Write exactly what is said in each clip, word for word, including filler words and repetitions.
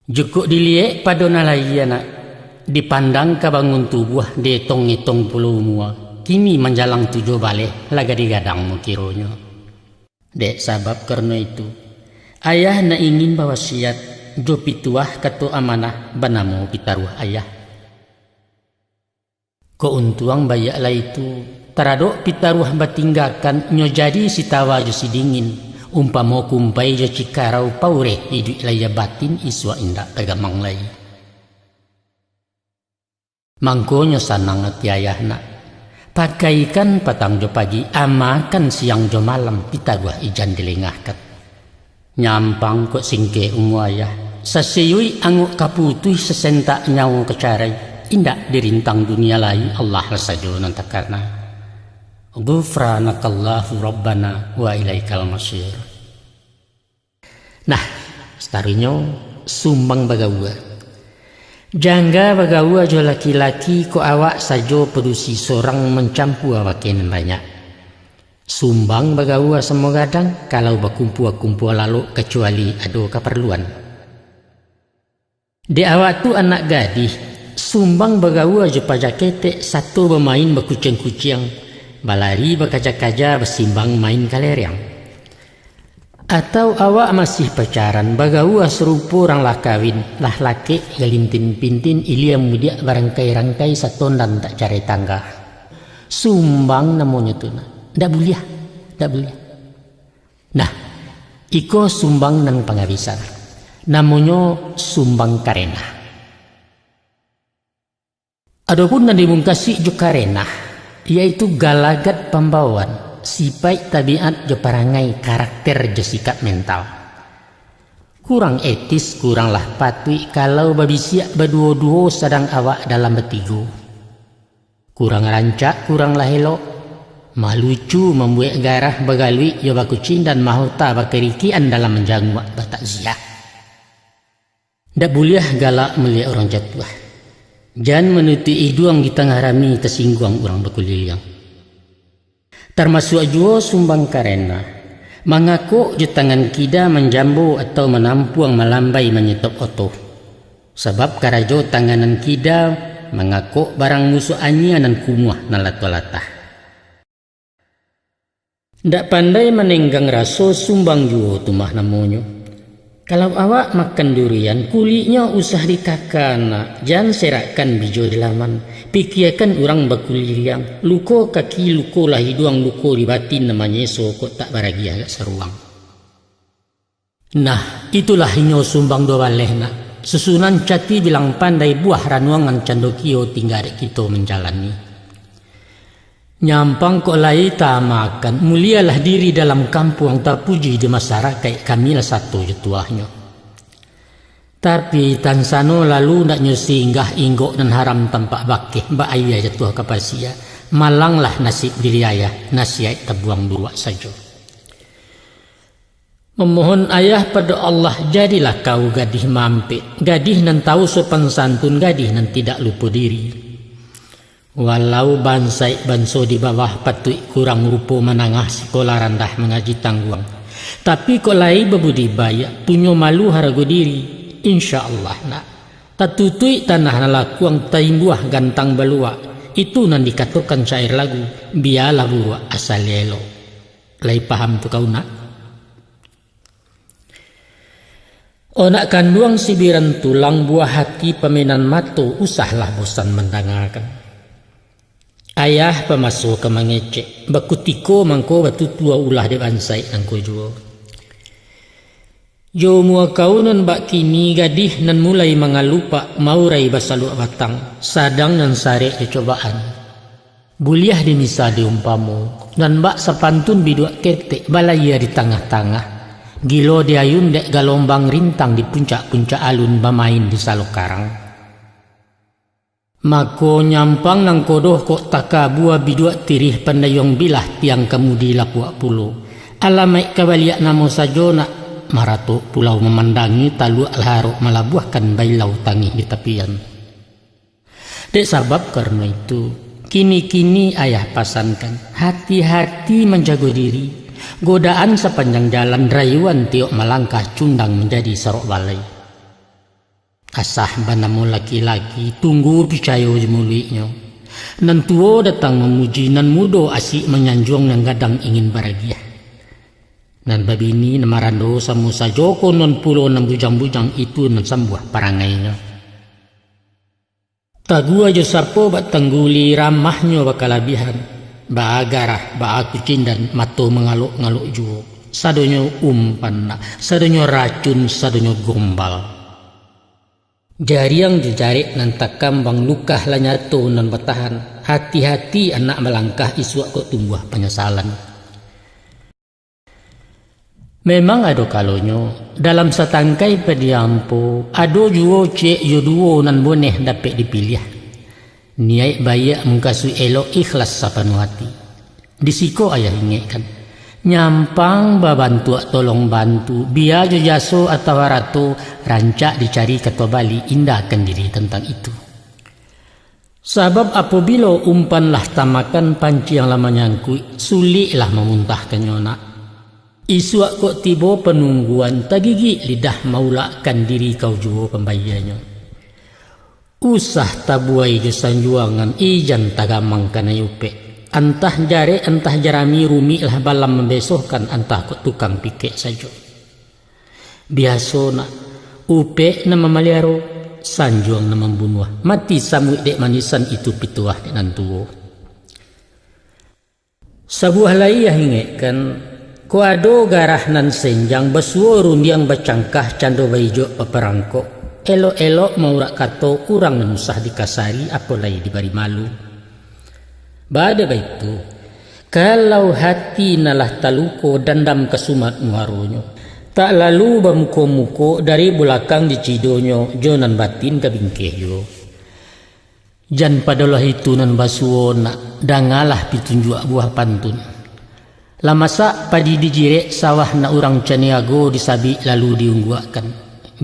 Jukuk diliek pado nan lahia nak, dipandang ka bangun tubuah, dietong-etong pulo umua, kini manjalang tujuah baleh, lah gadih gadang mo kironyo. Dek sabab karano itu, ayah nak ingin bawasiat jo pituah kato amanah banamo pitaruah ayah. Kok untuang baiak lai tu, taradok pitaruah batinggakan nyo jadi sitawa jo sidingin, umpamo kumpai jo cikarau paureh iduik lahia batin isuak indak tagamang lai. Mangkonyo sanang ati ayah nak, pakaikan patang jo pagi, amakan siang jo malam pitaruah ijan dilengahkan. Nyampang kok singkek umua ayah, sasiuik angok ka putuih, sasentak nyawo ka carai, indak dirintang dunia lai, Allah lah sajo nan takana. Ghufranakallahumma rabbana wa ilaikal masir. Nah, sataruihnyo sumbang bagaua. Jangga bagaua jo laki-laki, kok awak sajo padusi sorang mancampua bakeh nan banyak. Sumbang bagaua samo gadang, kalau bakumpua-kumpua lalok, kacuali ado kaparluan. Dek awak tu anak gadih, sumbang bagaua jo paja ketek, sato bamain bakuciang-kuciang, balari bakaja-kaja, basimbang main kalereang. Atau awak masih pacaran, bagaua sarupo urang lah kawin, lah lakek galintin-pintin, ilia mudiak barangkai-rangkai, satondan tak carai tangga. Sumbang namonyo tu nak. Ndak buliah, ndak buliah. Nah, iko sumbang nan pangabisan. Namonyo sumbang karenah. Adopun nan dimungkasi jo karenah, yaitu galagat pambaoan, sipaik tabiat jo parangai, karakter jo sikap mental. Kurang etis, kurang lah patuik kalau babisiak baduo-duo sadang awak dalam batigo. Kurang rancak, kurang lah elok, malucu, mambuek garah, bagaluik jo bakucindan, mahota bakarikian dalam manjanguak batakziah. Ndak buliah galak maliek urang jatuah. Jan manutuik iduang di tangah rami, tasingguang urang bakuliliang. Tarmasuak juo sumbang karenah, mangakok jo tangan kida manjambo atau manampuang, malambai manyetop oto. Sabab karajo tangan nan kida mangakok barang musuak anyia nan kumuah nan latuah latah. Ndak pandai manenggang raso, sumbang juo tu mah namonyo. Kalau awak makan durian, kuliknyo usah dikaka nak, jan serakkan bijo di laman. Pikiakan urang bakuliliang, luko kaki, luko lah iduang, luko di batin nan manyeso, kok tak baragiah agak saruang. Nah, itulah inyo sumbang duo baleh nak. Susunan cati bilang pandai, buah ranuangan candokio, tingga dek kito manjalani. Nyampang kok lai tamakan, mulialah diri dalam kampuang, tapuji di masarakaik, kami lah sato jo tuahnyo. Tapi, tansano lalu ndak nyo singgah, inggok nan haram tampak bakeh, bak aia jatuah ka pasia, malanglah nasib diri ayah, nasiaik tabuang buruak sajo. Mamohon ayah pado Allah, jadilah kau gadih mampek, gadih nan tawu sopan santun, gadih nan tidak lupo diri. Walau bansaik banso di bawah, patuik kurang rupo manangah, sikola randah mangaji tangguang. Tapi kok lai babudi baiak, punyo malu harago diri, insya Allah nak. Tatutuik tanah nan lakuang, taimbuah gantang baluak, itu nan dikatokan syair lagu, bialah buruak asal elok. Lai paham tu kau nak? Onak kanduang sibiran tulang, buah hati pamainan mato, usahlah bosan mandangakan. Ayah pamaso ka mangecek, bakutiko mangko batutua ulah dek bansaik nangko juo. Jo umua kau nan bak kini, gadih nan mulai mangalupak, maurai basaluak batang, sadang nan sarek jo cobaan. Buliah dimisa diumpamo, nan bak sapantun biduak ketek, balayia di tangah-tangah, gilo diayun dek galombang, rintang di puncak-puncak alun, bamain di salo karang. Mako, nyampang nangko doh kok takabua, biduak tirih pandayuang, bilah tiang kamudi lapuak pulo. Alamaik ka baliak namo sajo nak, maratok pulau mamandangi, taluak lah arok malabuahkan, bailau tangih di tapian. Dek sabab karano itu, kini-kini ayah pasankan, hati-hati manjago diri, godaan sapanjang jalan, rayuan tiok malangkah, cundang manjadi sarok balai. Asah banamo laki-laki, tunggu picayo jo muluiknyo. Nan tuo datang mamuji, nan mudo asik manyanjuang, nan gadang ingin baragiah. Nan babini, nan marando, samo sajo ko nan pulo nan bujang-bujang, itu nan sambuah parangainyo. Taguah jo sapo bak tangguli, ramahnyo bakalabiahan, baa garah, baa kucindan, mato mangalok-ngalok juo. Sadonyo umpan nak, sadonyo racun, sadonyo gombal. Jariang jo jarek nan takambang, lukah lah nyato nan batahan. Hati-hati anak malangkah, isuak kok tumbuah panyasalan. Memang ado kalonyo, dalam satangkai padiampo, ado juo ciek jo duo nan boneh dapek dipiliah. Niaik baiak, mukasuik elok, ikhlas sapanuah ati. Di siko ayah ingekkan, nyampang babantuak tolong bantu, bia jo jaso atau arato, rancak dicari kato bali, indakan diri tantang itu. Sabab apobilo umpan lah tamakan, panciang lah manyangkuik, suliklah mamuntahkannyo nak. Isuak kok tibo panungguan, tagigik lidah maulakkan diri, kau juo pambayianyo. Usah tabuai jo sanjuangan, ijan tagamang kanai upek. Antah jarek, antah jarami, rumiklah balam mambesohkan, antah kok tukang pikek sajo. Biaso nak, upek nan mamaliaro, sanjuang nan mambunuah, mati samuik dek manisan, itu pituah dek nan tuo. Sabuah lai yah ingekkan, kok ado garah nan senjang, basuo rundiang bacangkah, cando baijok baparangkok, elok-elok maurak kato, urang nan usah dikasari, apo lai dibari malu. Baa dek baitu, kalau hati nan lah taluko, dandam ka sumat muaronyo, tak lalu bamuko-muko, dari bulakang dicidonyo, jo nan batin ka bingkeh juo. Jan padolah itu nan basuo nak, dangalah pitunjuak buah pantun. Lah masak padi dijirek, sawah nak urang caniago, disabik lalu diungguakkan.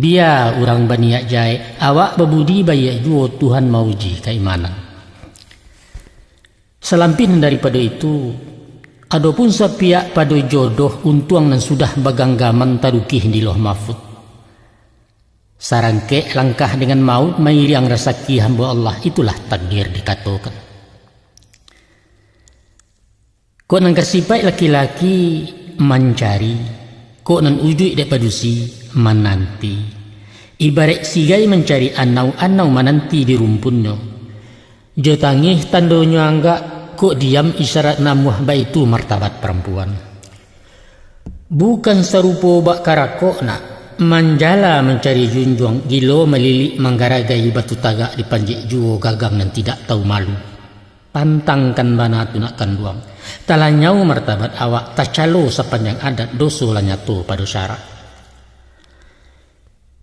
Bia urang baniat jahek, awak babudi baiak juo, Tuhan mauji kaimanan. Salampih nan daripado itu, adopun sapiak pado jodoh, untuang nan sudah baganggaman, tarukih di Lauh Mahfud. Sarangkek langkah dengan maut, mairiang rasaki hambo Allah, itulah takdir dikatokan. Kok nan ka sipaik laki-laki, mancari, kok nan ujuik dek padusi, mananti. Ibaraik sigai mancari anau, anau mananti di rumpunnyo. Jo tangih tandonyo anggak, kok diam isyarat namuah, baitu martabat parampuan. Bukan sarupo bak karakok nak, manjala mancari junjuang, gilo malilik manggaragai, batu tagak dipanjek juo, gagang nan tidak tahu malu. Pantangkan bana tu nak kanduang, talanyau martabat awak, tacalo sapanjang adat, doso lah nyato pado syarak.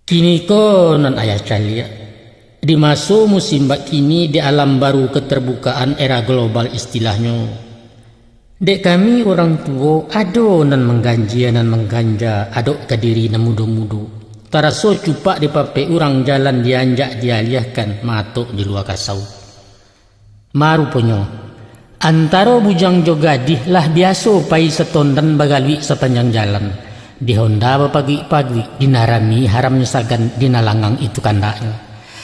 Kiniko nan ayah caliak, di maso musim bak kini, di alam baru keterbukaan era global istilahnyo, dek kami urang tuo, ado nan mangganjia, nan mangganja, adok ka diri nan mudo-mudo. Taraso cupak dipapek urang, jalan dianjak dialiahkan, maatok di lua kasau. Maruponyo, antaro bujang jo gadih lah biaso pai satondan, bagaluik sapanjang jalan. Di honda bapaguik-paguik, di nan rami haramnyo sagan, di nan langang itu kandaknyo.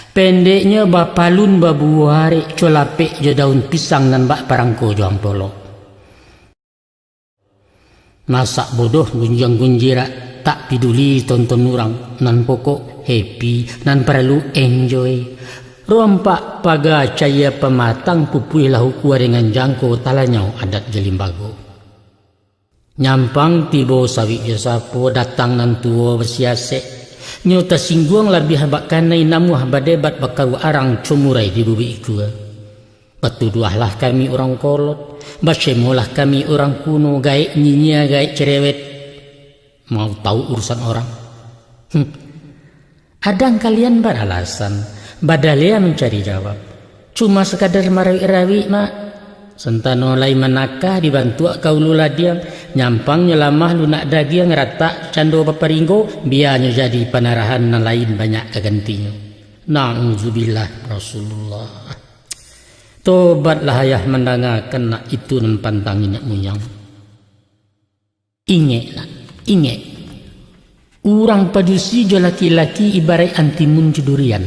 Pendeknyo, bapalun babuah arek, colapek jo daun pisang, nan bak parangko jo ampolok. Masak bodoh gunjiang gunjirak, tak piduli tonton urang, nan pokok happy, nan paralu enjoy. Rompak paga cayia pamatang, pupuih lah ukua dengan jangko, talanyau adat jo limbago. Nyampang tibo sawik jo sapo, datang nan tuo basiasek. Nyo tasingguang labiah bak kanai, namuah badebat bakaruak arang, comurai di bubuik ikua. Batuduahlah kami urang kolot, bacemolah kami urang kuno, gaek nyinyia, gaek cerewet. Mau tahu urusan orang? Hmm. Adang kalian baralasan, badaleh mancari jawab. Cuma sakadar marawik-rawik, mak. Santano lai manakah dibantuak ka ulu ladiang, nyampangnyo lamah lunak dagiang, ratak cando baparinggo, bianyo jadi panarahan, nan lain banyak ka gantinyo. Na'udzubillah, Rasulullah. Tobatlah ayah mandangakan nak itu nan pantangi nak muyang. Ingek nak, ingek. Urang padusi jo laki-laki ibaraik antimun jo durian.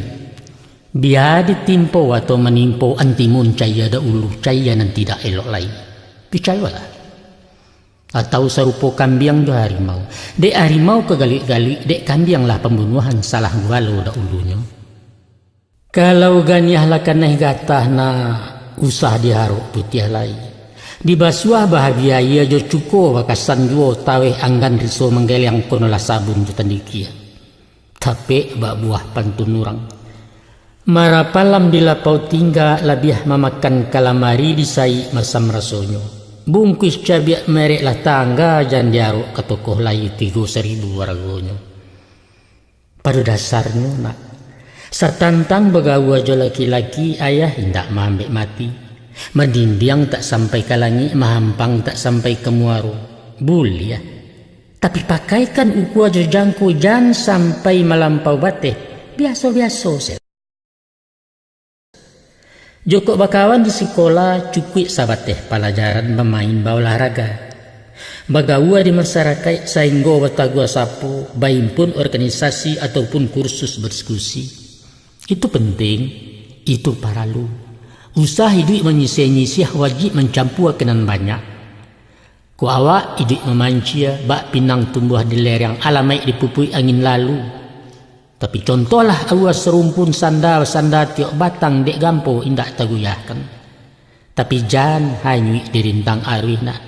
Bia ditimpo atau manimpo antimun cayia dahulu, cayia nan tidak elok lai. Picayolah. Atau sarupo kambiang jo harimau. Dek harimau ka galuik-galuik, dek kambiang lah pambunuahan salah gualo dahulunyo. Kalau ganiah lah kanai gatah nak, usah diharok putiah lai. Dibasuah bahabiaia jo cuko bakasan juo taweh anggan riso manggeliang konolah sabun jo tandikia. Tapek bak buah pantun urang. Marapalam di lapau tingga labiah mamakan kalamari di saik masam rasonyo. Bungkuih cabiak merek lah tangga jan diarok ka tokoh lai tigo saribu aragonyo. Pado dasarnyo, nak, satantang bagaua jo laki-laki, ayah indak maambek mati. Mandindiang tak sampai ka langik, mahampang tak sampai ka muaro. Buliah. Tapi pakaikan ukua jo jangko, jan sampai malampau bateh. Biaso-biaso se. Jokok bakawan di sikola, cukuik sabateh palajaran bamain baolahraga. Bagaua di masarakaik sainggo batagua sapo, baimpun organisasi ataupun kursus badiskusi. Itu penting, itu paralu. Usah iduik manyisiah-nyisiah, wajib mancampua ka nan banyak. Kok awak iduik mamancia, bak pinang tumbuah di lereng, alamaik dipupuik angin lalu. Tapi contohlah aua sarumpun, sanda basanda tiok batang, dek gampo indak tagoyahkan. Tapi jan hanyuik dirintang aruih nak.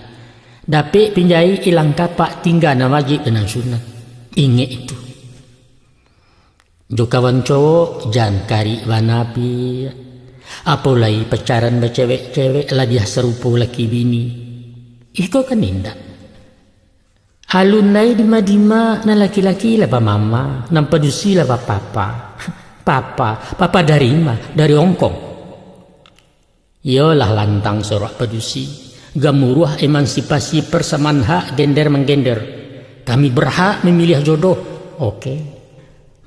Dapek pinjai ilang kapak, tingga nan wajib jo nan sunat. Ingek itu. Jo kawan cowok jan karik bana piak. Apo lai pacaran bacewek-cewek, labiah sarupo laki bini. Iko kan indak. Alun lai dima-dima, nan laki-laki lah bamama, nan padusi lah bapapa. Papa, papa dari ma? Dari Hongkong. Iyolah lantang sorak padusi, gamuruah emansipasi, persamaan hak gender manggender. Kami berhak memilih jodoh. Oke.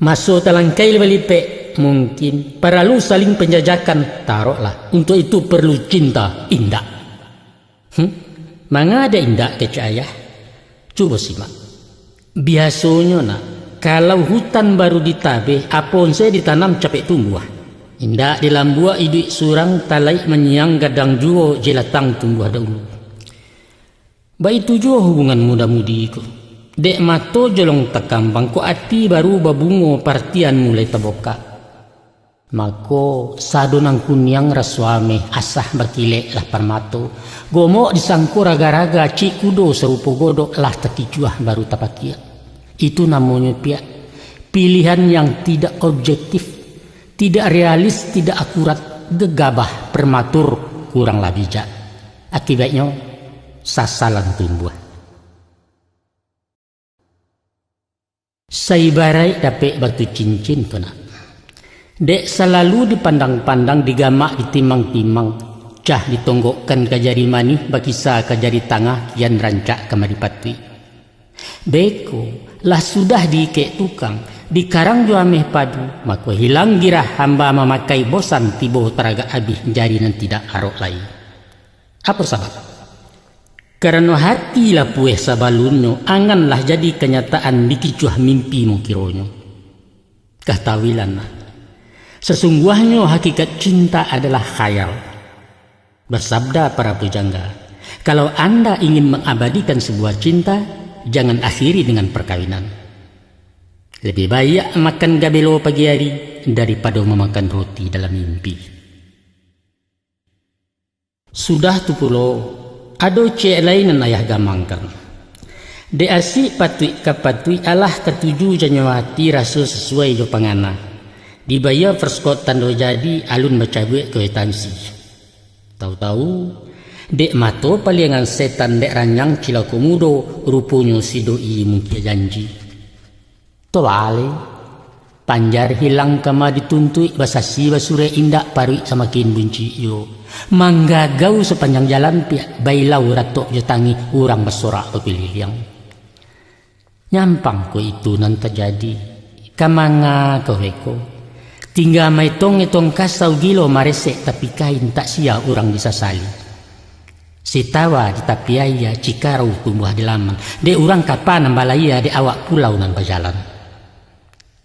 Maso talangkai lah balipek. Mungkin. Paralu saling penjajakan. Taroklah. Untuk itu perlu cinta. Indak. Hmm? Manga dek indak, kecek ayah? Cubo simak. Biasonyo nak, kalau hutan baru ditabeh, apo se ditanam capek tumbuah. Indak dilambuak iduik surang, talaik manyiang gadang juo, jelatang tumbuah dahulu. Baitu juo hubungan muda-mudi ko. Dek mato jolong takambang, kok ati baru babungo, partian mulai tabokak. Mako, sado nan kuniang raso ameh, asah bakilek lah parmato. Gomok disangko raga-raga, cik kudo sarupo godok, lah takicuah baru tapakiak. Itu namonyo piak, pilihan yang tidak objektif, tidak realis, tidak akurat, gegabah, prematur, kuranglah bijak. Akibatnyo, sasalan tumbuah. Saibaraik dapek batu cincin ko nak. Dek salalu dipandang-pandang, digamak ditimang-timang, cah ditonggokkan ka jari manih, bakisa ka jari tangah, kian rancak ka maripatuik. Beko, lah sudah diikek tukang, dikarang jo ameh padu, mako hilang girah hamba mamakai, bosan tibo taragak abih, jari nan tidak arok lai. Apo sabab? Karano hati lah pueh sabalunnyo, angan lah jadi kanyataan, dikicuah mimpi mukironyo. Katahuilah nak, sasungguahnyo hakikat cinta adalah khayal. Basabda para pujangga, kalau anda ingin mengabadikan sebuah cinta, jangan akhiri dengan perkawinan. Lebih baik makan gabelo pagi hari daripado mamakan roti dalam mimpi. Sudah tu pulo, ado ciek lai nan ayah gamangkan. Dek asik patuik ka patuik, alah katuju janyo hati, raso sasuai jo pangana. Dibayia perskot tando jadi, alun bacabuik kwitansi. Tahu-tahu, dek mato paliangan setan, dek ranyang cilako mudo, ruponyo si doi mungkia janji. Tobali, panjar hilang kama dituntuik, basasi basurek indak, paruik samakin buncik juo. Manggagau sapanjang jalan piak, bailau ratok jo tangih, urang basorak bakuliliang. Nyampang ko itu nan tajadi, ka manga ko beko? Tingga maetong-etong kasau, gilo maresek tapi kain, tak sia urang disasali. Sitawa di tapi aia, cikarau tumbuah di laman. Dek urang kapa nan balayia, dek awak pulau nan bajalan.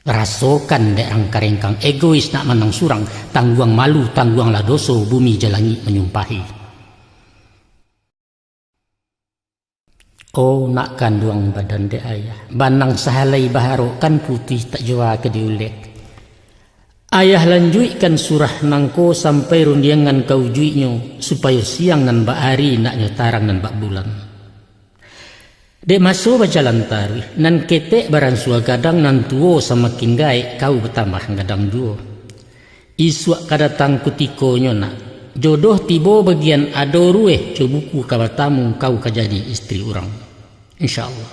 Rasokan dek rangka-rengkang, egois nak manang surang, tangguang malu, tangguanglah doso, bumi jo langik manyumpahi. Oh, nak kanduang badan dek ayah, banang sahalai baharok, kan putuih tak jua ka diulek. Ayah lanjuikkan surah nangko sampai rundiangan ka ujuiknyo, supayo siang nan bak ari, naknyo tarang nan bak bulan. Dek maso bajalan taruih, nan ketek baransua gadang, nan tuo samakin gaek, kau batambah gadang juo. Isuak ka datang kutikonyo nak, jodoh tibo bagian ado rueh, jo buku ka batamu, kau ka jadi istri urang. Insya Allah.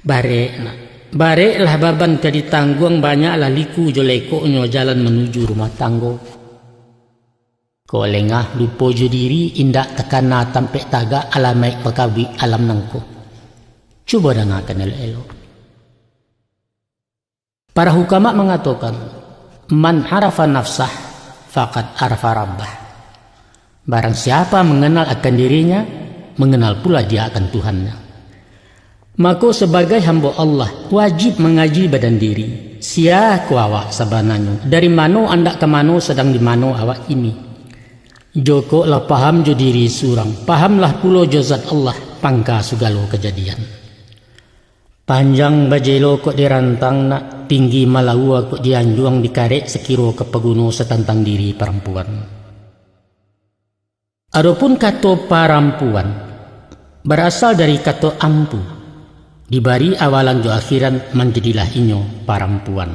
Barek nak, bareklah baban ka ditangguang, banyaklah liku jo lekoknyo jalan manuju rumah tanggo. Kok lengah lupo jo diri, indak takana tampek tagak, alamaik bakabuik alam nangko. Cubo dangakan elok-elok. Para hukama mangatokan, "Man arafa nafsah, faqad arafa rabbah." Barang siapa manganal akan dirinya, manganal pulo dia akan Tuhannya. Mako, sabagai hambo Allah, wajib mangaji badan diri. Sia ko awak sabananyo? Dari mano andak ka mano, sadang di mano awak kini? Jokok lah paham jo diri surang, pahamlah pulo jo zat Allah, pangka sugalo kajadian. Panjang bajelo kok dirantang nak, tinggi malaua kok dianjuang, dikarek sakiro ka paguno satantang diri parampuan. Adopun kato parampuan, barasal dari kato ampu, dibari awalan jo akhiran, manjadilah inyo parampuan.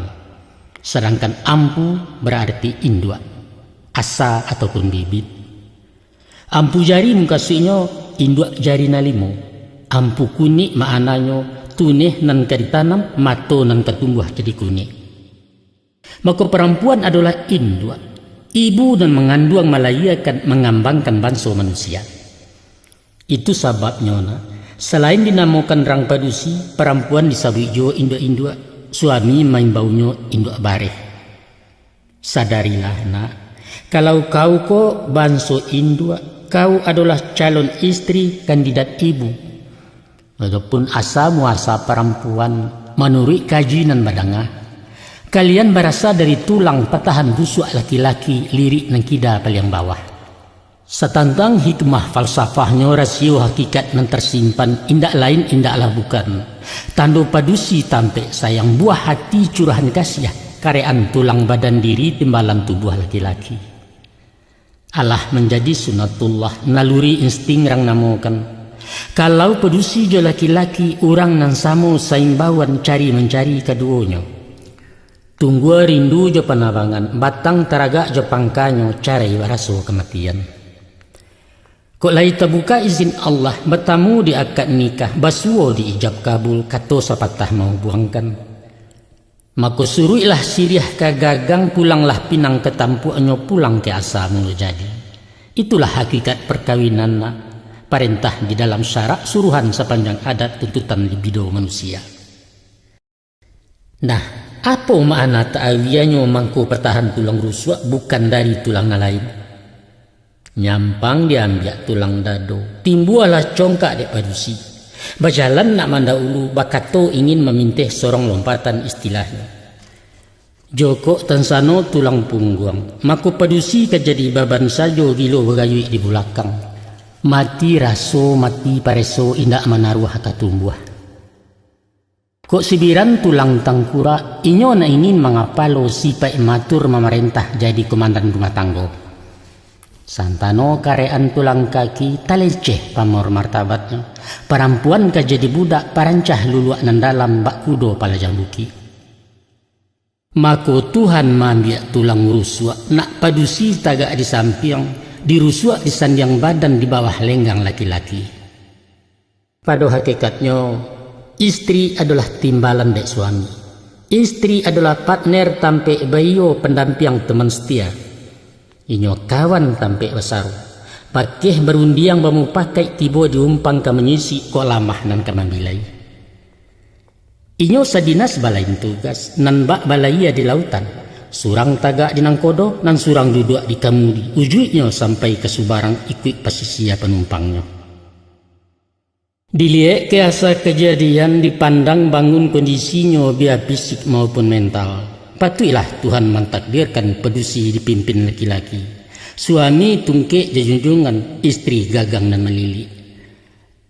Sadangkan ampu bararti induak, asa ataupun bibit. Ampu jari mukasuiknyo induak jari nan limo. Ampu kunik ma'ananyo tuneh nan ka ditanam, mato nan ka tumbuah jadi kunik. Mako, parampuan adolah induak, ibu nan manganduang, malayiakan, mangambangkan banso manusia. Itu sababnyo, nak, salain dinamokan rang padusi, parampuan disabuik juo induak-induak, suami maimbaunyo induak bareh. Sadarilah, nak, kalau kau ko banso induak, kau adolah calon istri, kandidat ibu. Adopun asa muasa parampuan, manuruik kaji nan badanga, kalian barasa dari tulang patahan busuak laki-laki, lirik nan kida paliang bawah. Satantang hikmah falsafahnyo, rasio hakikat nan tarsimpan, indak lain, indaklah bukan, tando padusi tampek sayang, buah hati curahan kasiah, karekan tulang badan diri, timbalan tubuah laki-laki. Alah manjadi sunatullah, naluri insting rang namokan. Kalau padusi jo laki-laki, urang nan samo saimbauan, cari mancari kaduonyo. Tunggua rindu jo panabangan, batang taragak jo pangkanyo, carai baraso kamatian. Kok lai tabuka izin Allah, batamu di akad nikah, basuo di ijab kabul, kato sapatah mahubuangkan. Mako, suruiklah siriah ka gagang, pulanglah pinang ka tampuaknyo, pulang ka asa mulo jadi. Itulah hakikat parkawinan, nak, parentah di dalam syarak, suruhan sapanjang adat, tuntutan libido manusia. Nah, apo makna ta'awianyo mangko patahan tulang rusuak, bukan dari tulang nan lain? Nyampang diambiak tulang dado, timbualah congkak dek padusi. Bajalan nak mandaulu, bakato ingin maminteh, sorong lompatan istilahnyo. Jokok tansano tulang pungguang, mako padusi ka jadi baban sajo, gilo bagayuik di bulakang. Mati raso, mati pareso, indak manaruah ka tumbuah. Kok sibiran tulang tangkurak, inyo nak ingin mangapalo, sipaik matur mamarentah, jadi komandan rumah tanggo. Santano karekan tulang kaki, taleceh pamor martabatnyo. Parampuan ka jadi budak, parancah luluak nan dalam, bak kudo palajang bukik. Mako Tuhan maambiak tulang rusuak, nak padusi tagak di sampiang, dirusuak disandiang badan di bawah lenggang laki-laki. Pado hakikatnyo, istri adolah timbalan dek suami. Istri adolah partner tampek baiyo, pandampiang teman setia. Inyo kawan tampek basaru. Bakeh barundiang bamupakaik, tibo di umpang ka manyisik, kok lamah nan ka mambilai. Inyo sadinas balain tugas, nan bak balayia di lautan. Surang tagak di nangkodo, nan surang duduak di kamudi, ujuiknyo sampai ka subarang ikuik pasisia panumpangnyo. Diliek ka asa kajadian, dipandang bangun kondisinyo, bia fisik maupun mental. Patuiklah Tuhan mantakdirkan padusi dipimpin laki-laki. Suami tungkek jo junjungan, istri gagang nan malilik.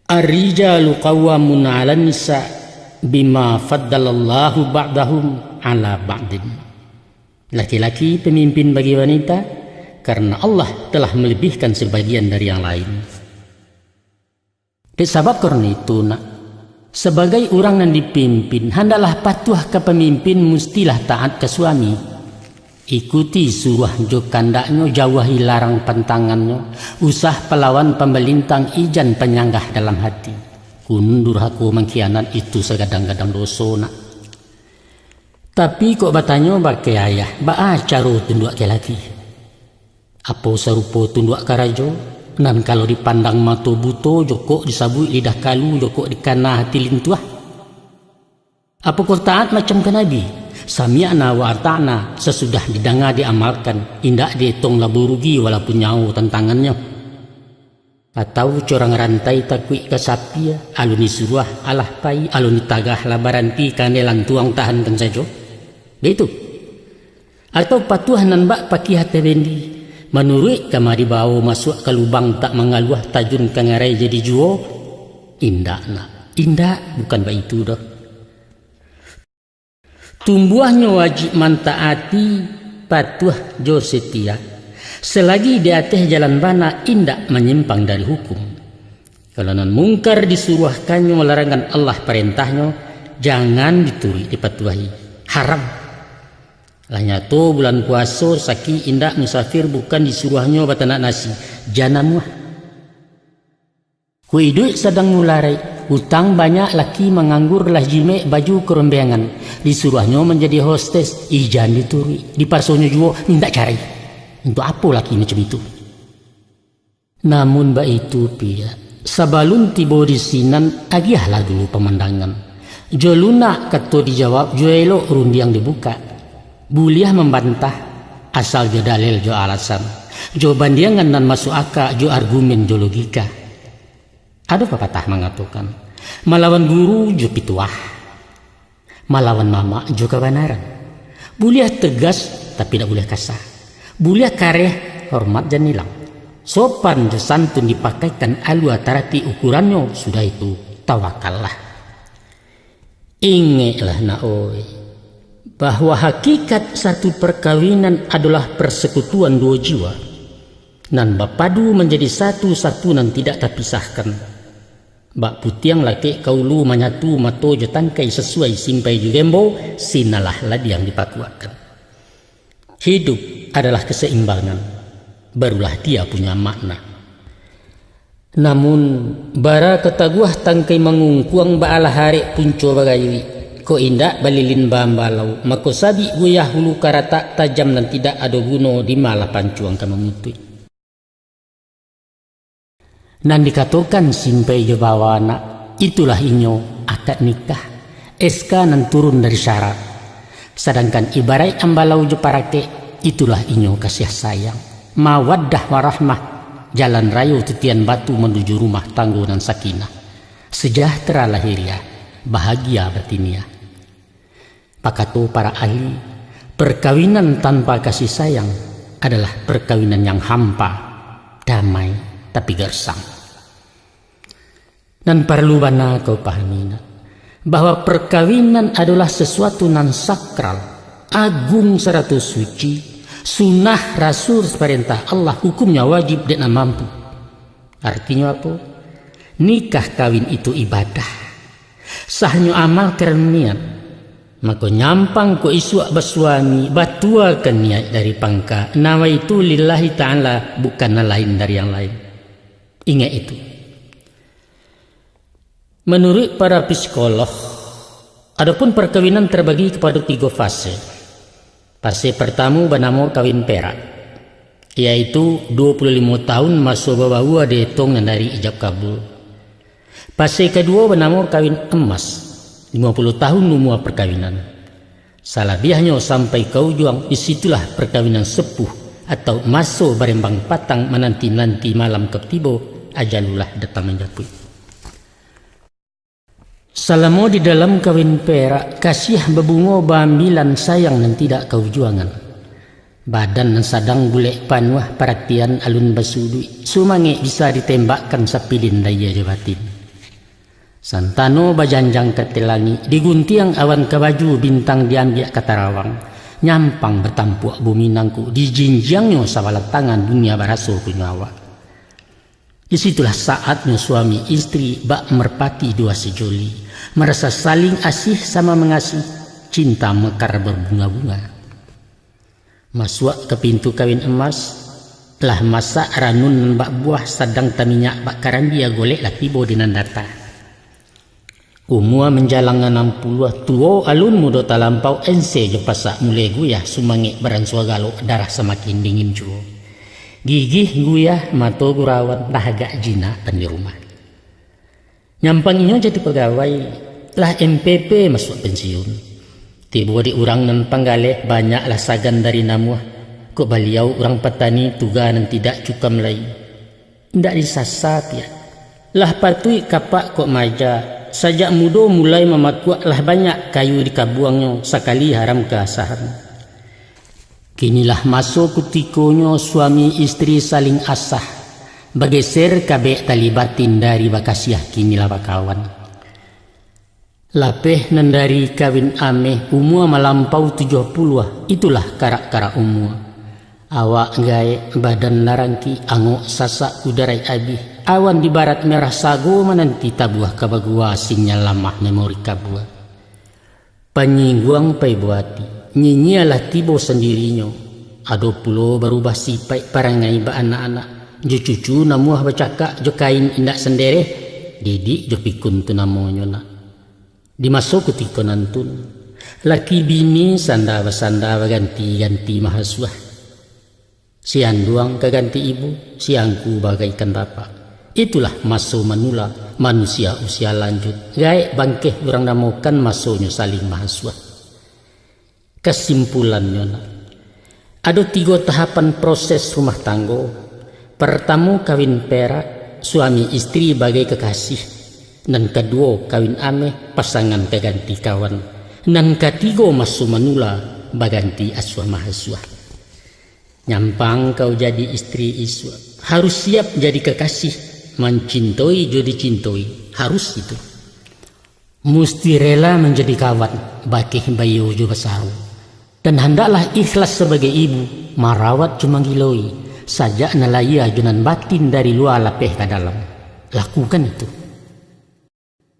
Ar-rijalu qawwamun 'alan nisa bima faddalallahu ba'dahum 'ala ba'din. Laki-laki pamimpin bagi wanita, karena Allah telah malebihkan sabagian dari yang lain. Dek sabab karano itu, nak, sabagai urang nan dipimpin, handaklah patuah ka pamimpin, mustilah taat ka suami. Ikuti suruah jo kandaknyo, jauahi larang pantangannyo, usah palawan pambalintang, ijan panyanggah dalam hati. Kunun durhako mangkhianat, itu sagadang-gadang doso, nak. Tapi kok batanyo bakeh ayah, baa caro tunduak ka laki? Apo sarupo tunduak karajo, nan kalau dipandang mato buto, jokok disabuik lidah kalu, jokok dikana hati lintuah? Apokoh taat macam ka Nabi? Sami'na wa ata'na, sasudah didanga diamalkan, indak dietong labo rugi walaupun nyawo tantangannyo. Atau corang rantai takuik ka sapia, alun disuruah alah pai, alun ditagah lah baranti, kanai lantuang tahankan sajo. Baitu. Atau patuah nan bak pakiah tabendi, manuruik kama dibawo, masuak ka lubang tak mangaluah, tajun ka ngarai jadi juo? Indak, nak. Indak, bukan baitu doh. Tumbuahnyo wajib mantaati, patuah jo setia. Selagi di ateh jalan bana, indak manyimpang dari hukum. Kalau nan mungkar disuruahkannyo, larangan Allah parantahnyo, jangan dituruik dipatuahi. Haram. Lah nyato bulan puaso, sakik indak musafir, bukan disuruahnyo batanak nasi, jan namuah. Kok iduik sadang mularai, utang banyak, laki manganggur, lah jimek baju karombengan, disuruahnyo manjadi hostes, ijan dituruik, dipasonyo juo, indak carai. Untuak apo laki macam itu? Namun baitu piya, sabalun tibo di sinan, agiahlah dulu pamandangan. Jo lunak kato dijawab, jo elok rundiang dibukak. Buliah mambantah, asal jo dalil jo alasan, jo bandiangan nan masuak aka, jo argumen jo logika. Ado papatah mangatokan, malawan guru jo pituah, malawan mamak jo kabanaran. Buliah tegas, tapi dak buliah kasa. Buliah kareh, hormat jan ilang. Sopan jo santun dipakaikan, alua taratik ukurannyo, sudah itu, tawakallah. Ingeklah, nak oi, bahwa hakikat satu parkawinan adolah parsekutuan duo jiwa, nan bapadu manjadi satu, satu nan tidak tapisahkan. Bak putiang lakek ka ulu, manyatu mato jo tangkai, sasuai simpai jo gembo, sinalah ladiang dipakuakkan. Hidup adalah kasaimbangan, barulah dia punya makna. Namun, bara kataguah tangkai mangungkuang, baalah arek punco bagayuik, kok indak balilin baambalau, mako sabik guyah hulu karatak, tajam nan tidak ado guno, di malah pancuang ka mamutuih. Nan dikatokan simpai jo bawa anak, itulah inyo akad nikah, S K nan turun dari syarak. Sadangkan ibaraik ambalau jo parakek, itulah inyo kasiah sayang, mawaddah warahmah, jalan rayo titian batu manuju rumah tanggo nan sakinah, sejahtera lahiriah, bahagia batiniah. Bakato para ahli, parkawinan tanpa kasih sayang adalah parkawinan yang hampa, damai, tapi garsang. Nan paralu bana kau pahami, nak, bahwa parkawinan adolah sasuatu nan sakral, agung sarato suci, sunnah Rasul, parentah Allah, hukumnya wajib dek nan mampu. Artinyo apo? Nikah kawin itu ibadah. Sahnyo amal karano niat. Mako, nyampang kok isuak basuami, batuakan niat dari pangka, nawaitu lillahi ta'ala, bukan nan lain dari yang lain. Ingat itu. Manuruik para psikolog, adopun parkawinan tabagi kapado tigo fase. Fase partamo banamo kawin perak, yaitu duo puluah limo tahun maso babaua dietong nan dari ijab kabul. Fase kaduo banamo kawin emas, limo puluah tahun umua parkawinan. Salabiahnyo sampai ka ujuang, di situlah parkawinan sepuh, atau maso barembang patang, mananti-nanti malam ka tibo, ajalulah datang manjapuik. Salamo di dalam kawin perak, kasiah babungo baambilan, sayang nan tidak kaujuangan. Badan nan sadang bulek panuah, paratian alun basuduik, sumangek bisa ditembakkan, sapilin lahia jo batin. Santano bajanjang ka langik, diguntiang awan ka baju, bintang diambiak ka tarawang. Nyampang batampuak bumi nangko, dijinjiangnyo sabalah tangan, dunia baraso punyo awak. Di situlah saatnyo suami istri bak merpati dua sejoli, marasa saling asih sama mangasiah, cinta mekar berbunga-bunga. Masuak ka pintu kawin emas, lah masak ranun nan bak buah, sadang taminyak bak karambia, golek lah tibo di nan data. Umua manjalang anam puluah, tuo alun mudo talampau, ense jo pasak mulai guyah, sumangek baransua galok, darah samakin dingin juo. Gigih guyah, mato gurawan, lah agak jinak pan di rumah. Nyampang inyo jadi pagawai, lah M P P masuak pensiun. Tibo di urang nan panggaleh, banyaklah sagan dari namuah. Kok baliau urang patani, tuga nan tidak cukam lai. Indak disasa piak. Lah patuik kapak kok maja, sajak mudo mulai mamakuak, lah banyak kayu di kabuangnyo, sakali haram kaasahan. Kinilah maso kutikonyo, suami istri saling asah, bageser kabek tali batin, dari bakasiah kinilah bakawan. Lapeh nan dari kawin ameh, umua malampau tujuah puluah, itulah karak-karak umua. Awak gaek, badan larangki, angok sasak, udaraik abih, awan di barat merah sago mananti tabuah ka bagua, sinyal lamah memori kabua. Panyingguang pai buati, nyinyia lah tibo sandirinyo. Ado pulo barubah sipaik, parangai baanak-anak, jo cucu namuah bacakak, jo kain indak sandereh, didik jo pikun tu namonyo nak. Di maso kutiko nantun, laki bini sanda basanda, baganti-ganti mahasuah. Si anduang ka ganti ibu, si angku bagaikan bapak. Itulah maso manula, manusia usia lanjut, gaek bangkeh urang namokan, masonyo saling mahasuah. Kasimpulannyo nak, ado tigo tahapan proses rumah tanggo. Partamo kawin perak, suami istri bagai kakasih. Nan kaduo kawin ameh, pasangan ka ganti kawan. Nan katigo maso manula, baganti asuah mahasuah. Nyampang kau jadi istri isuak, harus siap jadi kakasih, mancintoi jo dicintoi, harus itu. Musti rela manjadi kawan, bakeh baiyo jo basaro. Dan handaklah ikhlas sabagai ibu, marawat jo manggiloi, sajak nan lahia jo nan batin, dari lua lapeh ka dalam. Lakukan itu.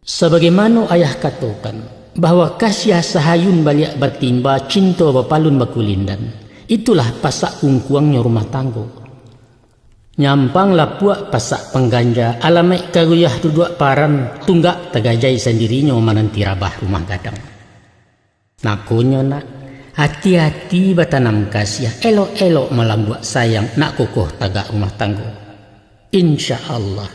Sabagaimano ayah katokan, bahwa kasiah sahayun baliak batimba, cinto bapalun bakulindan. Itulah pasak kungkuangnyo rumah tanggo. Nyampang lapuak pasak pangganja, alamaik ka guyah duduak paran, tunggak tagajai sandirinyo, mananti rabah rumah gadang. Makonyo nak, ati-ati batanam kasiah, elok-elok malambuak sayang, nak kokoh tagak rumah tanggo. Insya Allah,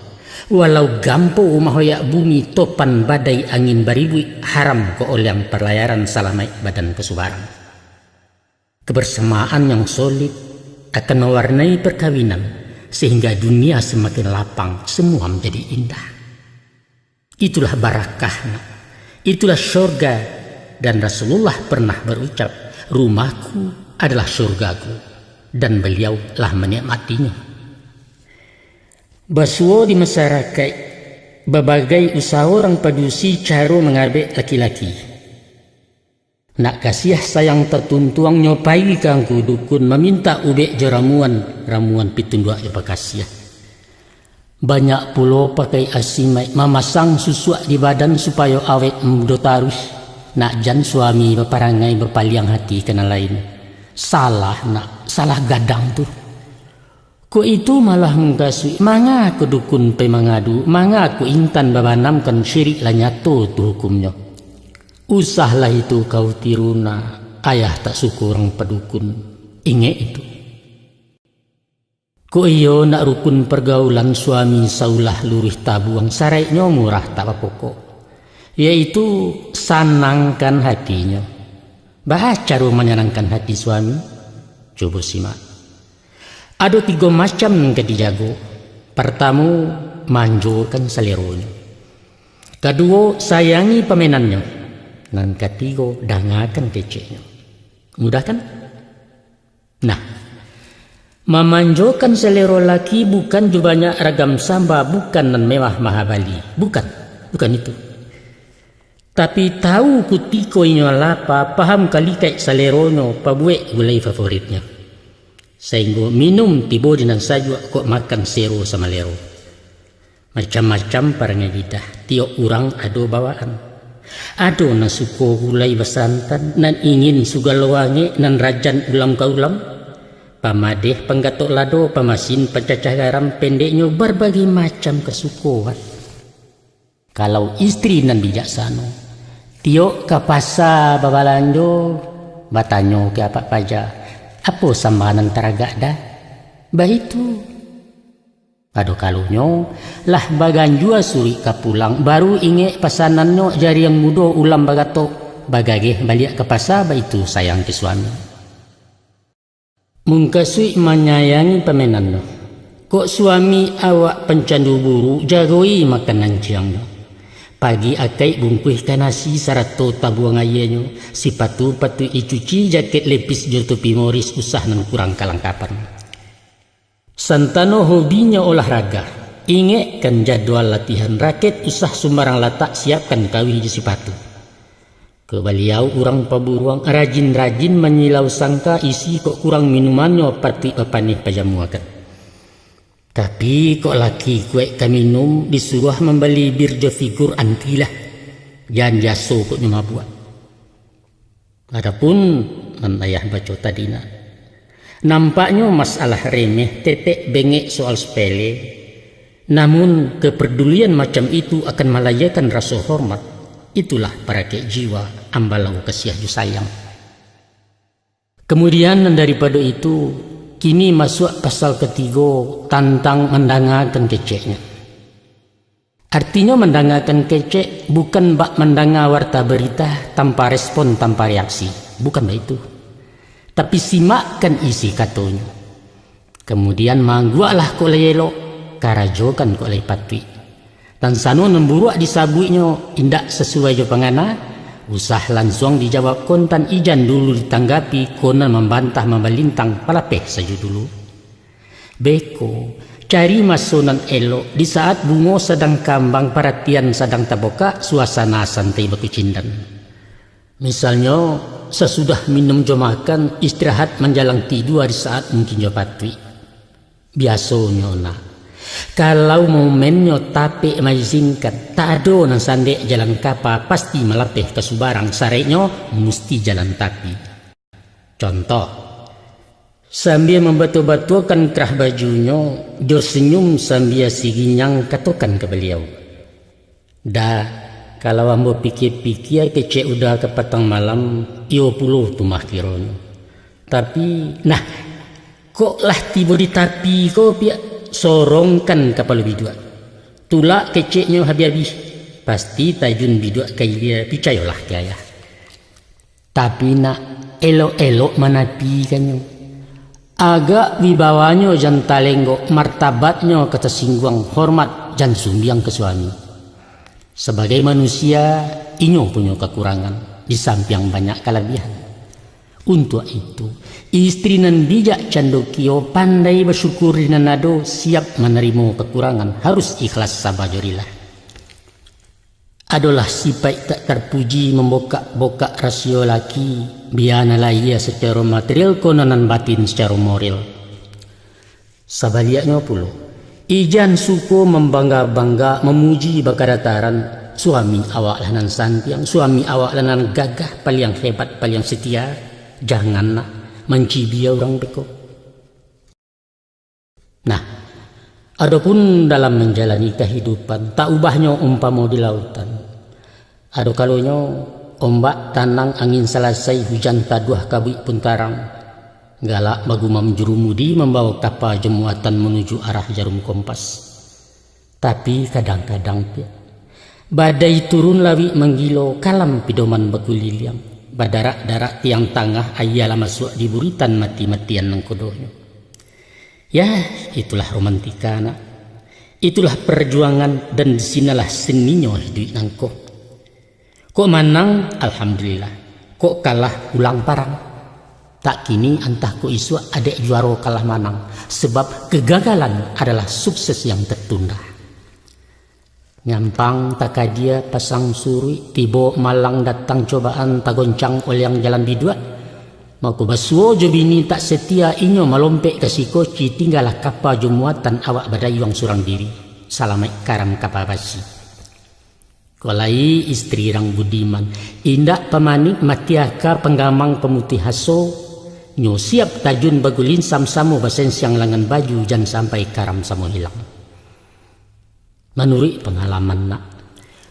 walau gampo mahoyak bumi, topan badai angin baribuik, haram ka oliang palayaran, salamaik badan ka subarang. Kebersamaan yang solid akan mewarnai perkawinan, sehingga dunia semakin lapang, semua menjadi indah. Itulah barakahnya, itulah syurga. Dan Rasulullah pernah berucap, "Rumahku adalah syurgaku," dan beliau lah menikmatinya. Basuo di masyarakaik, babagai usaho urang padusi caro mangabek laki-laki. Nak kasiah sayang tatuntuang, nyo pai ka angku dukun, mamintak ubek jo ramuan, ramuan pitunduak jo pakasiah. Banyak pulo pakai asimaik, mamasang susuak di badan supayo awet mudo taruih. Nak jan suami baparangai bapaliang hati ka nan lain. Salah nak, salah gadang tu. Kok itu malah mungkasuik, manga ko dukun pai mangadu, manga ko intan babanamkan, syirik lah nyato tu hukumnyo. Usahlah itu kau tiru nak, ayah tak suko urang padukun. Ingek itu. Kok iyo nak rukun pergaulan, suami saulah luruih tabuang, saraiknyo murah tak bapokok, yaitu sanangkan hatinyo. Baa caro manyanangkan hati suami? Cubo simak. Ado tigo macam nan ka dijago. Partamo, manjokan saleronyo. Kaduo, sayangi pamenannyo. Nan katigo, dangakan keceknyo. Mudah kan? Nah, mamanjokan salero laki bukan jo banyak ragam samba, bukan nan mewah mahabali. Bukan. Bukan itu. Tapi tahu kutiko inyo lapa, paham kalikaik saleronyo, pabuek gulai favoritnyo. Sainggo minum tibo di nan sajuak, kok makan sero samalero. Macam-macam parangai lidah, tiok urang ado bawaan. Ado nan suko gulai basantan, nan ingin sugalo angek, nan rajan ulam ka ulam. Pamadeh panggatok lado, pamasin pancacah garam, pendeknyo barbagai macam kasukoan. Kalau istri nan bijaksano, tiok ka pasa babalanjo, batanyo ka apak paja, "Apo samba nan taragak, Da?" Baitu. Ado kalonyo, lah baganjua suruik ka pulang, baru ingek pasanannyo, jariang mudo ulam bagatok, bagageh baliak ka pasa, baitu sayang ka suami. Mungkasuik manyayangi pamanannyo. Kok suami awak pancandu buru, jagoi makanan ciangnyo. Pagi akaik bungkuihkan nasi sarato tabuang aianyo, sipatu patuik dicuci, jakek lepis jo topi moris, usah nan kurang kalangkapan. Santano hobinyo olahraga, ingekkan jadwal latihan, raket usah sumbarang latak, siapkan kawih jo sipatu. Kok baliau urang paburuang, rajin-rajin manyilau sangka, isi kok kurang minumannyo, patuik bapaneh pajamuakan. Tapi kok laki kuaik ka minum, disuruah mambali bir jo figur, antilah. Jan jaso kok nyo mabuak. Adapun nan ayah baco tadi nak, nampaknyo masalah remeh, tetek bengek, soal sepele. Namun, kepedulian macam itu akan malayakan raso hormat. Itulah parakek jiwa, ambalau kasiah jo sayang. Kemudian, nan daripado itu, kini masuak pasal katigo, tantang mandangakan keceknyo. Artinyo mandangakan kecek bukan bak mandanga warta berita tanpa respon, tanpa reaksi. Bukan baitu. Tapi simakkan isi katonyo. Kamudian, maangguaklah kok lai elok, karajokan kok lai patuik. Nan sano nan buruak disabuiknyo indak sasuai jo pangana, usah lansuang dijawab kontan, ijan dulu ditanggapi, konan mambantah mambalintang, palapeh sajo dulu. Beko, cari maso nan elok, di saat bungo sadang kambang, paratian sadang tabokak, suasana santai bakucindan. Misalnyo, sasudah minum jo makan, istirahat manjalang tidua di saat mungkin jo patuik. Biasonyo nak, kalau momennyo tapek maizinkan, tak ado nan sandek jalan kapa, pasti malapeh ka subarang, saraiknyo musti jalan tapi. Contoh, sambia mambatua-batuakan kerah bajunyo, jo senyum sambia siginyang katokan ka baliau, "Da, kalau ambo pikia-pikia kecek Uda ka patang malam, iyo pulo tu mah kironyo. Tapi, nah, kok lah tibo di tapi ko, piak sorongkan kapalo biduak. Tulak keceknyo habih-habih, pasti tajun biduak ka ilia, picayolah ka ayah." Tapi nak, elok-elok manapikannyo. Agak wibawanyo jan talenggok, martabatnyo ka tasingguang, hormat jan sumbiang ka suami. Sabagai manusia, inyo punyo kakurangan, di sampiang banyak kalabiahan. Untuak itu, istri nan bijak cando kio, pandai basyukur di nan ado, siap manarimo kakurangan, harus ikhlas saba jo rilah. Adolah sipaik tak tarpuji, mambokak-bokak rasio laki, bia nan lahia sacaro material, kono nan batin sacaro moral. Sabaliaknyo pulo, ijan suko mambangga-bangga, mamuji bakadataran, suami awaklah nan santiang, suami awaklah nan gagah, paliang hebat, paliang setia, janganlah mancibia urang beko. Nah, adopun dalam manjalani kahidupan, tak ubahnyo umpamo di lautan. Ado kalonyo, ombak tanang, angin salasai, hujan taduah, kabuik pun tarang. Galak bagumam jurumudi, mambawo kapa jo muatan manuju arah jarum kompas. Tapi kadang-kadang, piak, badai turun, lawik manggilo, kalam pidoman bakuliliang. Badarak-darak tiang tangah, aia lah masuak di buritan mati-matian nangko doh nyo. Yah, itulah romantika, nak. Itulah perjuangan, dan di sinalah seninyo hiduik nangko. Kok manang, alhamdulillah. Kok kalah, ulang parang. Tak kini, antah kok isuak, adek juaro kalah manang. Sebab kegagalan adalah sukses yang tertunda. Nyampang takadia pasang suruik, tibo malang datang cobaan, tagoncang oliang jalan biduak. Mako basuo jo bini tak setia, inyo malompek ka sikoci, tinggalah kapa jo muatan, awak badayuang surang diri. Salamaik karam kapa basi. Kok lai istri rang budiman, indak pamanik mati aka, panggamang pamutih aso, nyo siap tajun bagulin, samo-samo basensiang langan baju, jan sampai karam samo hilang. Manuruik pangalaman nak,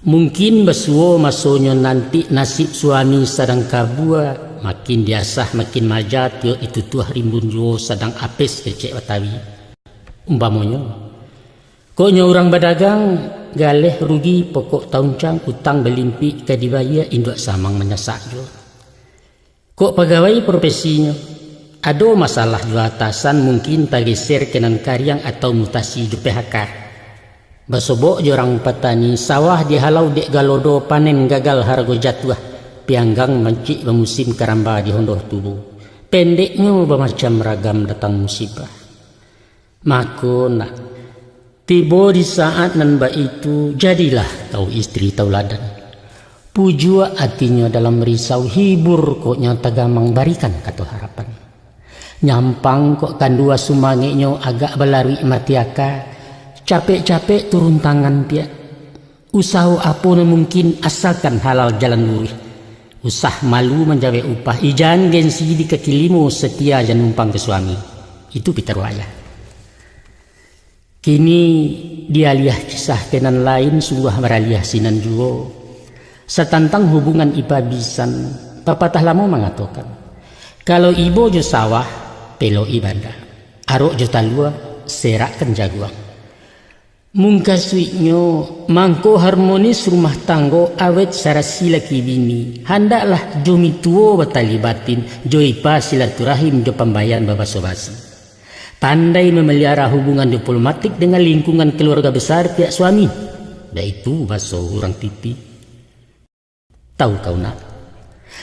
mungkin basuo masonyo nanti, nasib suami sadang kabua, makin diasah makin maja, tiok ditutuah rimbun juo, sadang apes kecek Batawi. Umpamonyo, kok nyo urang badagang, galeh rugi pokok tauncang, utang balimpik ka dibayia, induak samang manyasak juo. Kok pagawai profesinyo, ado masalah jo atasan, mungkin tageser ka nan kariang atau mutasi jo P H K. Basobok jo urang patani, sawah dihalau dek galodo, panen gagal harago jatuah, pianggang mancik bamusim, karamba di hondoh tubo. Pendeknyo, bamacam ragam datang musibah. Mako nak, tibo di saat nan baitu, jadilah kau istri tauladan. Pujuak atinyo dalam risau, hibur kok nyo tagamang, barikan kato harapan. Nyampang kok kandua sumangeknyo, agak balaruik mati aka, capek-capek turun tangan piak. Usaho apo nan mungkin, asalkan halal jalan luruih. Usah malu manjawek upah, ijan gengsi di kaki limo, setia jan numpang ka suami. Itu pitaruah ayah. Kini dialiah kisah ka nan lain, sungguah baraliah sinan juo. Satantang hubungan ipa bisan, papatah lamo mangatokan, kalau ibo jo sawah, pelok ibanda. Arok jo talua, serakkan jaguang. Mungkasuiknyo, mangko harmonis rumah tanggo, awet sarasi laki bini, handaklah jo mintuo batali batin, jo ipa silaturahim, jo pambayan babaso basi. Pandai mamaliara hubungan diplomatik dengan lingkungan keluarga besar pihak suami, baitu baso urang titi. Tahu kau nak,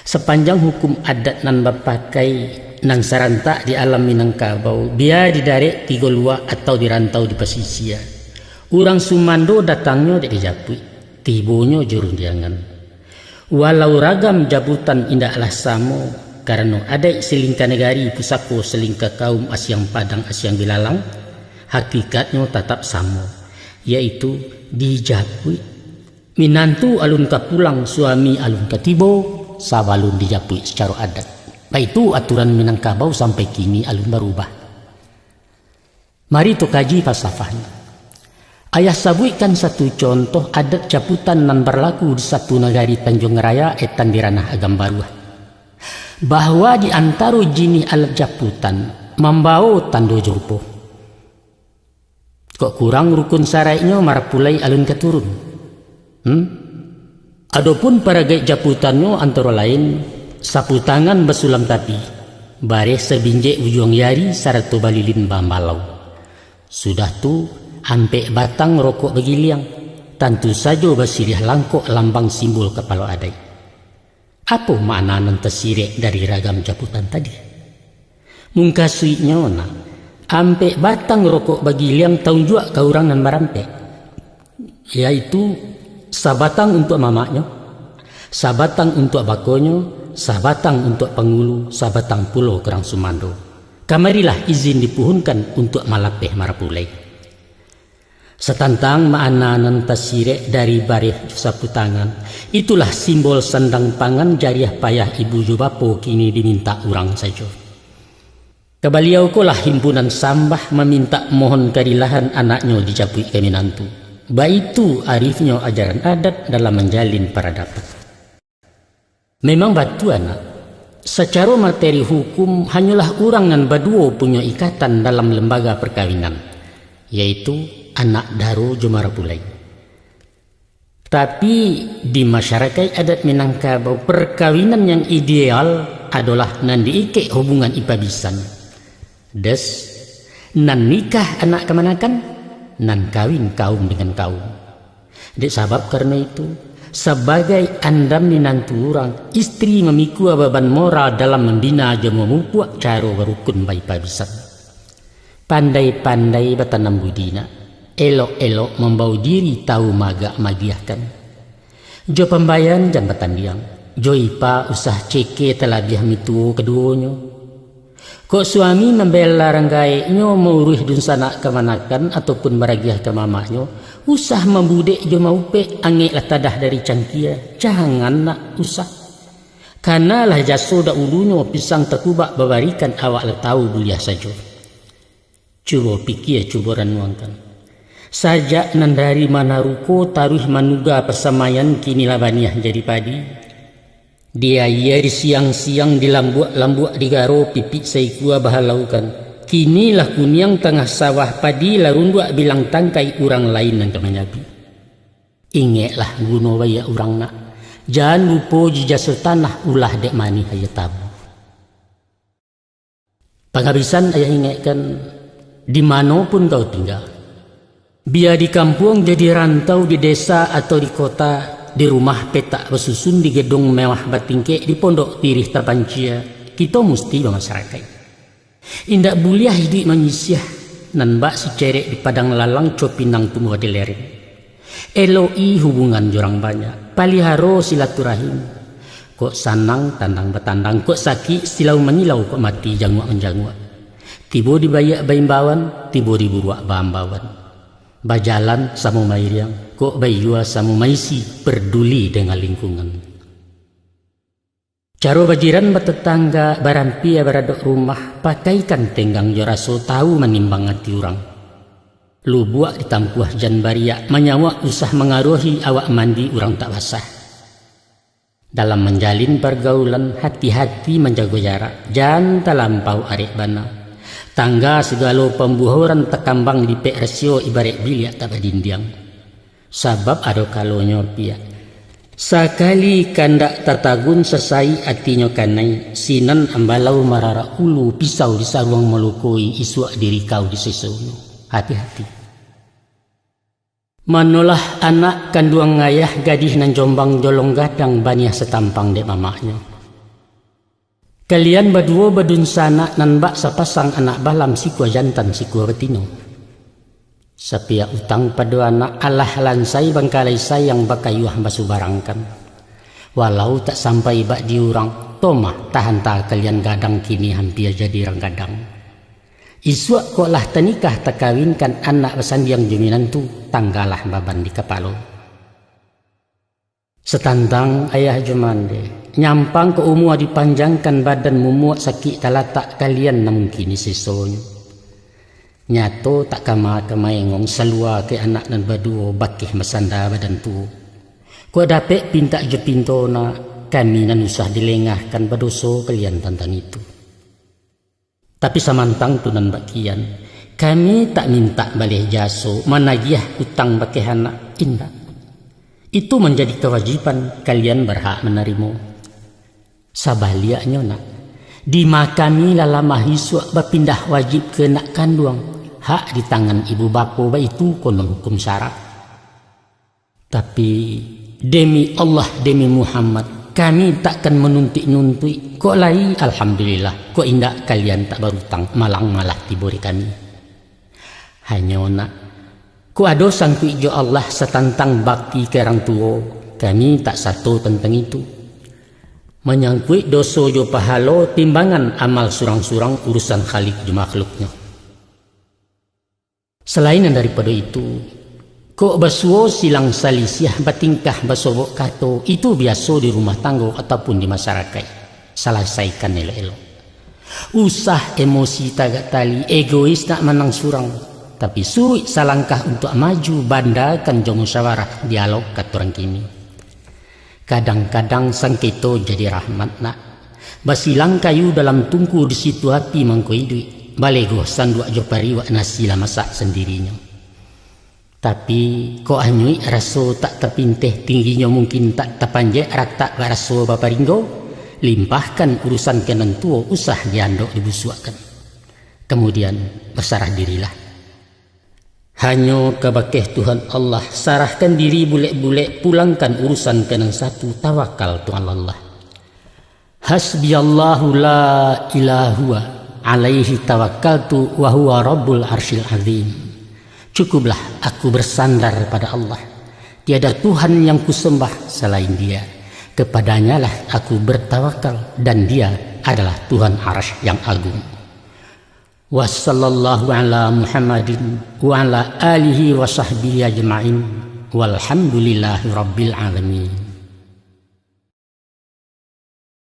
sapanjang hukum adat nan bapakai, nan sarantak di alam Minangkabau, bia di darek tigo luak atau di rantau di pasisia, urang sumando datangnyo dek di japuik, tibonyo jo rundiangan. Walau ragam japutan indaklah samo, karano adaik salingka nagari, pusako salingka kaum, asiang Padang, asiang Bilalang, hakikatnyo tatap samo, yaitu di japuik. Minantu alun ka pulang, suami alun ka tibo, sabalun dijapuik sacaro adat. Baitu aturan Minangkabau sampai kini alun barubah. Mari takaji falsafahnyo. Ayah sabuikkan satu contoh adat japutan nan barlaku di satu nagari Tanjuang Raya, etan di Ranah Agam Baruah, bahwa di antaro jinih alat japutan mambao tando jo rupo. Kok kurang rukun saraiknyo, marapulai alun ka turun. Hmm? Adopun paragaik japutannyo antaro lain, sapu tangan basulam tapi, bareh sabinjek ujuang jari, sarato balilin bambalau. Sudah tu, ampek batang rokok bagiliang, tantu sajo basiriah langkok lambang simbol kapalo adaik. Apo makna nan tasirek dari ragam japutan tadi? Mungkasuiknyo nak, ampek batang rokok bagiliang taunjuak ka urang nan barampek, yaitu sabatang untuak mamaknyo, sabatang untuak bakonyo, sabatang untuak pangulu, sabatang pulo ka urang sumando. Kamarilah izin dipuhunkan untuak malapeh marapulai. Satantang makna nan tasirek dari bareh jo sapu tangan, itulah simbol sandang pangan jariah payah ibu jo bapo kini dimintak urang sajo. Ka baliau ko lah himpunan sambah mamintak mohon karilahan anaknyo dijapuik ka minantu. Baitu arifnyo ajaran adat dalam manjalin paradaban. Memang batua nak, sacaro materi hukum hanyolah urang nan baduo punyo ikatan dalam lembaga parkawinan, yaitu anak daro jo marapulai. Tapi, di masyarakaik adat Minangkabau, perkawinan yang ideal adolah nan diikek hubungan ipa bisan. Des, nan nikah anak kamanakan, nan kawin kaum dengan kaum. Dek sabab karano itu, sabagai andam minantu urang, istri mamikua baban moral dalam mambina jo mamupuak caro barukun baipa bisan. Pandai-pandai batanam budi nak, elok-elok mambao diri tahu maagak maagiahkan. Jo pambayaran jan batandiang, jo ipa usah ceke talabiah mituo kaduonyo. Kok suami mambela rang gaeknyo mauruih dunsanak kamanakan ataupun baragiah ka mamaknyo, usah mambudek jo maupek angeklah tadah dari cangkia, jangan nak usah. Kanalah jaso daulunyo pisang takubak babarikan awak lah tahu buliah sajo. Cubo pikia, cubo ranuangkan. Sajak nan dari manaruko taruih manuga pasamaian kini lah baniah jadi padi. Di aia di siang-siang, di lambuak-lambuak di garo pipik saikua bahalaukan. Kini lah kuniang tangah sawah padi lah runduak bilang tangkai urang lain nan ka manyabi. Ingeklah guno baiak urang nak. Jan lupo jo jaso tanah ulah dek manih aia tabu. Pangabisan ayah ingekkan, di mano pun kau tingga. Bia di kampuang jo di rantau, di desa atau di kota, di rumah petak basusun, di gedung mewah batingkek, di pondok pirih tapancia, kito musti bamasyarakaik. Indak buliah iduik manyisiah, nan bak sicerek di padang lalang, copinang tumbuah di lereng. Elok-i hubungan jo urang banyak, paliharo silaturahim. Kok sanang, tandang batandang, kok sakik, silau manyilau, kok mati, janguak manjanguak. Tibo di baiak baimbauan, tibo di buruak baambauan. Bajalan samo mairiang, kok baiyua samo maisi, parduli dengan lingkungan. Caro bajiran batatangga, barampia baradok rumah, pakaikan tenggang jo raso, tahu manimbang ati urang. Lubuak ditampuah jan bariak, manyawak usah mangaruahi, awak mandi urang tak basah. Dalam manjalin pargaulan, hati-hati manjago jarak, jan talampau arek bana. Tangga sagalo pambuhoran takambang lipek rasio, ibaraik biliak tak badindiang. Sabab ado kalonyo piak. Sakali kandak tatagun, sasai atinyo kanai, sinan ambalau mararak ulu, pisau di saruang malukoi, isuak dirikau di sesonyo. Hati-hati. Manolah anak kanduang ayah, gadih nan jombang jolong gadang, baniah satampang dek mamaknyo. Kalian baduo badunsanak, nan bak sapasang anak balam, sikua jantan, sikua batino. Sapiak utang pado anak, alah lansai bangkalai sayang, bakayuah basubarangkan. Walau tak sampai bak di urang, tomah tahanta kalian gadang, kini hampia jadi rang gadang. Isuak kok lah tanikah takawinkan, anak basandiang jo minantu, tanggalah baban di kapalo. Satantang ayah jo mande, nyampang kok umua dipanjangkan, badan mumuak sakik talatak, kalian nan mungkin sisonyo. Nyato tak kama ka maengong, salua ke anak nan baduo, bakeh basanda badan tuo. Kok dapek pintak jo pinto nak, kami nan usah dilengahkan, badoso kalian tantang itu. Tapi samantang tu nan bak kian, kami tak mintak baleh jaso, managiah utang bakeh anak, indak. Itu manjadi kawajiban, kalian barhak manarimo. Sabaliaknyo nak, dima kami lah lamah isuak, bapindah wajib ke nak kanduang, hak di tangan ibu bapo, baitu konon hukum syara. Tapi, demi Allah, demi Muhammad, kami takkan manuntuik-nuntuik. Kok lai, alhamdulillah. Kok indak, kalian tak barutang, malang malah tibo di kami. Hanyo nak, kok ado sangkuik jo Allah satantang bakti ka urang tuo, kami tak sato tantang itu. Manyangkuik doso jo pahalo, timbangan amal surang-surang, urusan Khalik jo makhluknyo. Salain nan daripado itu, kok basuo silang salisiah, batingkah basobok kato, itu biaso di rumah tanggo ataupun di masyarakaik. Salasaikan elok-elok. Usah emosi tagak tali, egois nak manang surang, tapi suruik salangkah untuak maju, bandakan jo musyawarah, dialog kato urang kini. Kadang-kadang sangketo jadi rahmat nak. Basilang kayu dalam tungku, di situ api mangko iduik. Balegoh sanduak jo pariuak, nasi lah masak sandirinyo. Tapi, kok anyuik raso tak tapinteh, tingginyo mungkin tak tapanjek, ratak baraso baparinggo, limpahkan urusan ka nan tuo, usah di andok dibusuakkan. Kamudian, basarah dirilah. Hanyo kabakeh Tuhan Allah, sarahkan diri bulek-bulek, pulangkan urusan ka nan satu, tawakal tu alallah. Hasbiyallahu la ilaha huwa, alaihi tawakkaltu wa huwa rabbul arsyil azim. Cukuplah aku bersandar pada Allah. Tiada Tuhan yang kusembah salain Dia. Kepadanyalah aku bertawakal, dan Dia adalah Tuhan Arasy yang agung. Wa sallallahu ala Muhammadin wa ala alihi wa sahbihi ajma'in. Walhamdulillahi rabbil alamin.